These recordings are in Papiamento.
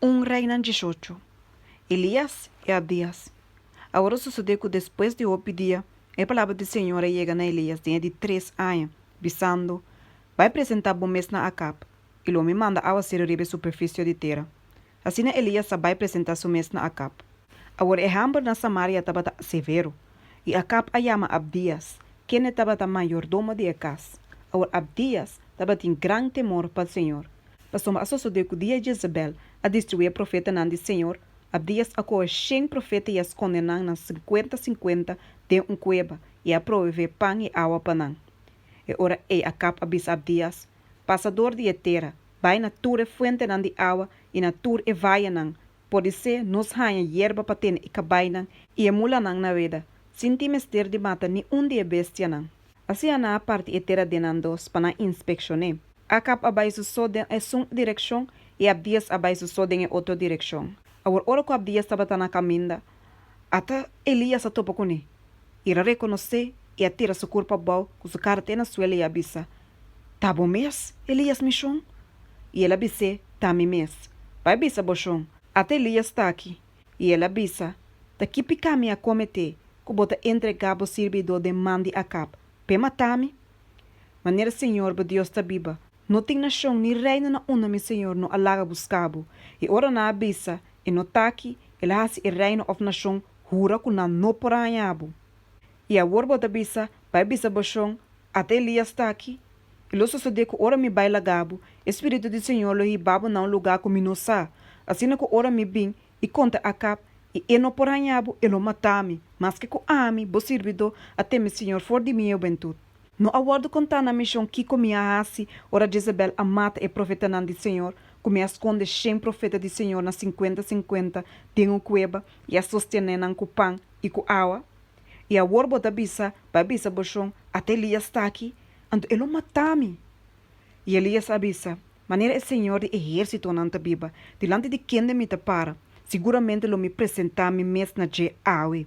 Un Reinan 18. Elias i Abdias. Awor a sosodé ku despues di hopi dia e palabra di señor a yega na Elias den e di tres aña, bisando, Bai presentá bo mes na Akab, i lo mi manda awaseru riba e superfisio di tera. Asina Elias a bai presentá su mes na Akab. Awor e hamber na Samaria tabata severo, i Akab a yama Abdias, kende tabata mayordomo di e kas. Awor Abdias tabatin gran temor pa señor, Pasobra a sosodé ku dia Jezabel a destruí e profetanan di señor, Abdias a kohe shen profeta i a skonde nan na sinkuenta sinkuenta den un kueba i a proveé pan i awa pa nan. E ora ei Akab a bisa Abdias, Pasa dor di e tera, bai na tur e fuentenan di awa i na tur e vayenan, podisé nos haña yerba pa tene e kabainan i e mulanan na weda, sin tin mester di mata ni un di e bestianan. Asina nan a parti e tera den nan dos pa nan inspekshon'é. Akab a bai su so den esun direkshon i Abdias a bai su so den e otro direkshon. Awor ora ku Abdias tabata na kaminda, ata Elias a topa kuné. I el a rekonosé i a tira su kurpa abou ku su kara te na suela i a bisa, Ta bo mes, Elias mi shon? I el a bis'é, Ta mi mes. Bai bisa bo shon, Ata Elias ta aki. I el a bisa, Ta ki piká mi a kometé ku bo ta entregá bo sirbidó den man di Akab, p'e mata mi? Manera Señor bo Dios ta biba, no tin nashon ni reino na unda mi Señor no a laga buska bo. I ora nan a bisa, E no ta aki, el a hasi e reino òf nashon hura ku nan no por a haña bo. I awor bo ta bisa, Bai bisa bo shon, Ata Elias ta aki. I lo sosodé ku ora mi bai laga bo, e spiritu di Señor lo hiba bo na un lugá ku mi no sa, asina ku ora mi bin i konta Akab, i e no por haña bo, e lo mata mi, maske ku ami, bo sirbidó, a teme Señor for di mi hubentut. No a wòrdu kontá na mi shon kiko mi a hasi ora Jezebel a mata e profetanan di Señor, ku mi a skonde shen profeta di Señor na sinkuenta sinkuenta den un kueba i a sostené nan ku pan i ku awa? I awor bo ta bisa, Bai bisa bo shon, Ata Elias ta aki, anto e lo mata mi. I Elias a bisa, Manera e Señor di ehérsitonan ta biba, dilanti di kende mi ta para, siguramente lo mi presentá mi mes na dje awe.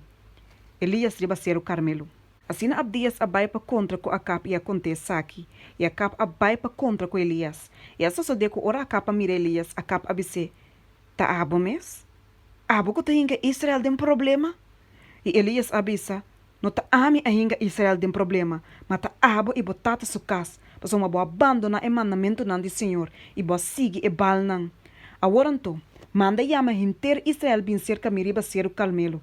Elias riba Seru Karmelo. Asina Abdias a bai pa kontra ku Akab i a kont'é esaki, i Akab a bai pa kontra ku Elias. I a sosodé ku ora Akab a mira Elias, Akab a bis'é, Ta abo mes? Abo ku ta hinka Israel den problema? I Elias a bisa, No ta ami a hinka Israel den problema, ma ta abo i bo tata su kas, pasobra bo a bandoná e mandamentunan di señor i bo a sigui e Baalnan. Awor anto, manda yama henter Israel bin serka mi riba Seru Karmelo,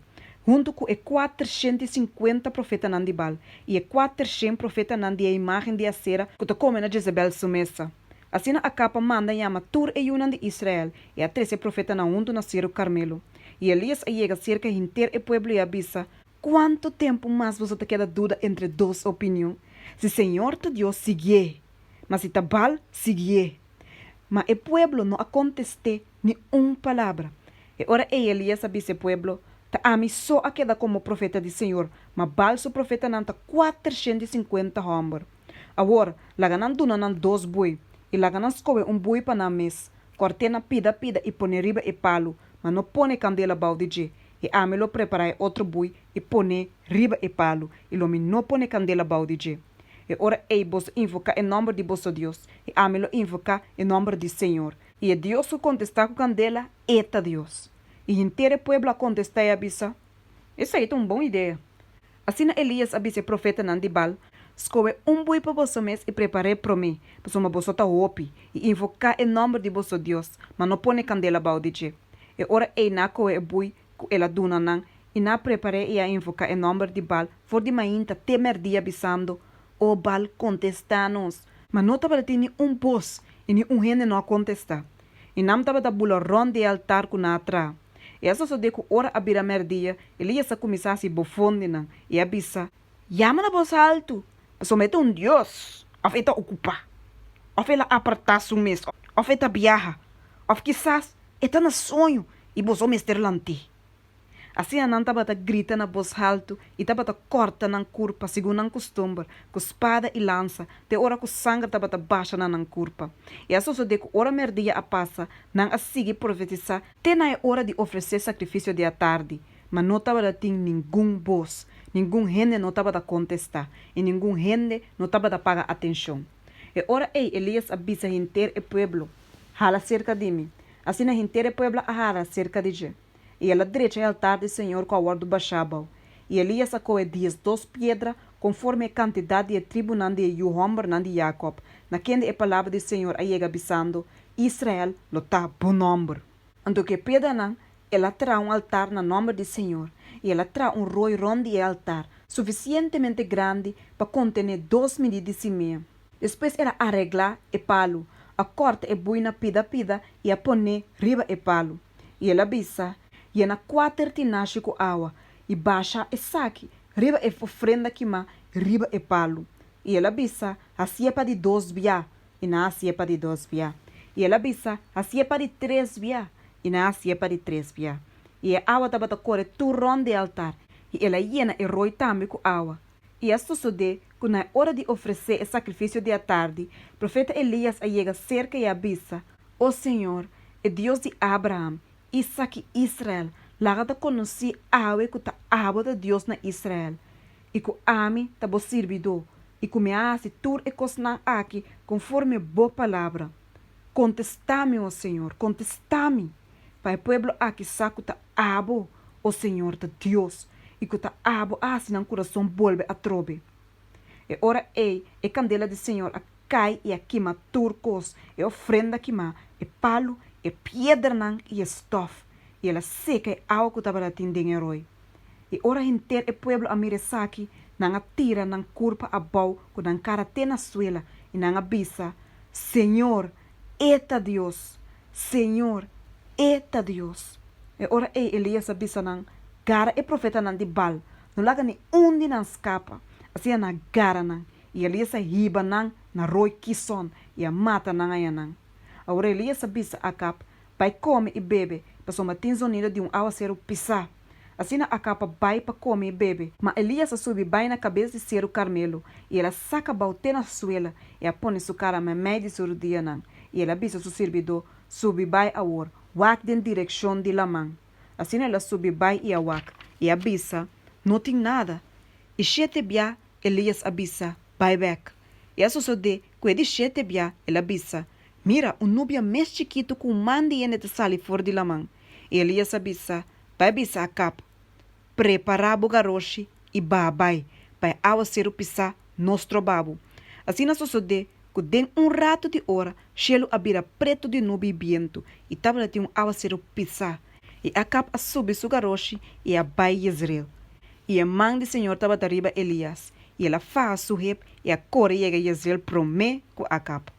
huntu ku e kuatershen i sinkuenta profetanan di Baal i e kuatershen profetanan di e imágen di Asera ku ta kome na Jezebel su mesa. Asina Akab a manda yama tur e yunan di Israel i a trese e profetanan huntu na Seru Karmelo. I Elias a yega serka henter e pueblo i a bisa, Kuantu tempu mas boso ta keda duda entre dos opinion? Si señor ta Dios, siguié, ma si ta Baal, siguié. Ma e pueblo no a kontest'é ni un palabra. E ora ei Elias a bisa e pueblo, Ta ami so a keda komo profeta di señor, ma Baal su profetanan ta kuatershent i sinkuenta hòmber. Awor, laga nan duna nan dos bui, i laga nan skohe un bui pa nan mes, kòrt'é na pida pida i pon'é riba e palu, ma no pone kandela bou di dje, i ami lo prepará e otro bui i pon'é riba e palu, i lo mi no pone kandela bou di dje. E ora ei boso invoká e nòmber di boso dios, i ami lo invoká e nòmber di señor. I e Dios ku kontestá ku kandela, e ta Dios. I henter e pueblo a kontestá i a bisa, Esei ta un bon idea. Asina Elías a bisa e profetanan di Baal, Skohe un bui pa boso mes i prepar'é promé, pasobra boso ta hopi, i invoká e nòmber di boso dios, ma no pone kandela bou di dje. E ora ei nan a kohe e bui ku el a duna nan, i nan a prepar'é i a invoká e nòmber di Baal for di mainta te mèrdia, bisando, O Baal, kontestá nos! Ma no tabatin ni un bos, i ni un hende no a kontestá. I nan tabata bula rònt di e altar ku nan a traha. I a sosodé ku ora a bira mèrdia, Elías a kuminsá hasi bofon di nan, i a bisa, Yama na bos haltu, pasobra e ta un dios, òf e ta okupá, òf el a apartá su mes, òf e ta biaha, òf kisas e ta na soño i boso mester lant'é. Asina nan tabata grita na bos haltu i tabata kòrta nan kurpa segun nan kustumber, ku spada i lansa, te ora ku sanger tabata basha na nan kurpa. I a sosodé ku ora mèrdia a pasa, nan a sigui profetisá te na e ora di ofresé sakrifisio di atardi, ma no tabata tin ningun bos, ningun hende no tabata kontestá, i ningun hende no tabata paga atenshon. E ora ei Elías a bisa henter e pueblo, Hala serka di mi. Asina henter e pueblo a hala serka di dje, i el a drecha e altar di señor ku a wòrdu bashá abou. I Elias a kohe diesdos piedra, konforme e kantidat di e tribunan di e yu hòmbernan di Jakòb, na kende e palabra di señor a yega bisando, Israel lo ta bo nòmber. Anto ku e piedranan el a traha un altar na nòmber di señor, i el a traha un roi rònt di e altar, sufisientemente grandi pa kontené dos midí di simia. Despues el a areglá e palu, a kòrta e bui na pida pida i a pon'é riba e palu. I el a bisa, Yena kuater tinashi ku awa i basha esaki riba e ofrenda kimá riba e palu. I el a bisa, Hasié pa di dos bia. I nan a hasié pa di dos bia. I el a bisa, Hasié pa di tres bia. I nan a hasié pa di tres bia. I e awa tabata kore tur rònt di e altar, i el a yena e roi tambe ku awa. I a sosodé ku na e ora di ofresé e sakrifisio di atardi, profeta Elias a yega serka i a bisa, O señor, e Dios di Abraham, Isak i Israel, laga ta konosí awe ku ta abo ta Dios na Israel, i ku ami ta bo sirbidó, i ku mi a hasi tur e kosnan aki konforme bo palabra. Kontestá mi, o señor, kontestá mi! Pa e pueblo aki sa ku ta abo, o señor, ta Dios, i ku ta abo a hasi nan kurason bolbe atrobe. E ora ei e kandela di señor a kai i a kima tur kos, e ofrenda kimá, e palu, e piedranan i e stòf, i el a seka e awa ku tabata tin den e roi. I ora henter e pueblo a mira esaki, nan a tira nan kurpa abou ku nan kara te na suela, i nan a bisa, Señor, E ta Dios! Señor, E ta Dios! E ora ei Elías a bisa nan, Gara e profetanan di Baal, no laga ni un di nan skapa. Asina nan a gara nan, i Elías a hiba nan na roi Kison i a mata nan ayanan. Awor Elías a bisa Akab, Bai kome i bebe, pasobra tin zonido di un awaseru pisá. Asina Akab a bai pa kome i bebe. Ma Elías a subi bai na kabes di seru Karmelo, i el a saka abou te na suela, i a pone su kara meimei di su rudianan, i el a bisa su sirbidó, Subi bai awor, wak den direkshon di laman. Asina el a subi bai i a wak, i a bisa, No tin nada. I shete bia Elías a bisa, Bai bèk. I a sosodé ku e di shete bia el a bisa, Mira, un nubia mes chikitu ku un man di hende ta sali for di laman. I Elías a bisa, Bai bisa Akab, Prepará bo garoshi i baha bai, pa e awaseru pisá no stroba bo. Asina sosodé ku den un ratu di ora shelu a bira pretu di nubi i bientu, i tabata tin un awaseru pisá. I Akab a subi su garoshi i a bai Jezreel. I e man di señor tabata riba Elías, i el a faha su hep i a kore yega Jezreel promé ku Akab.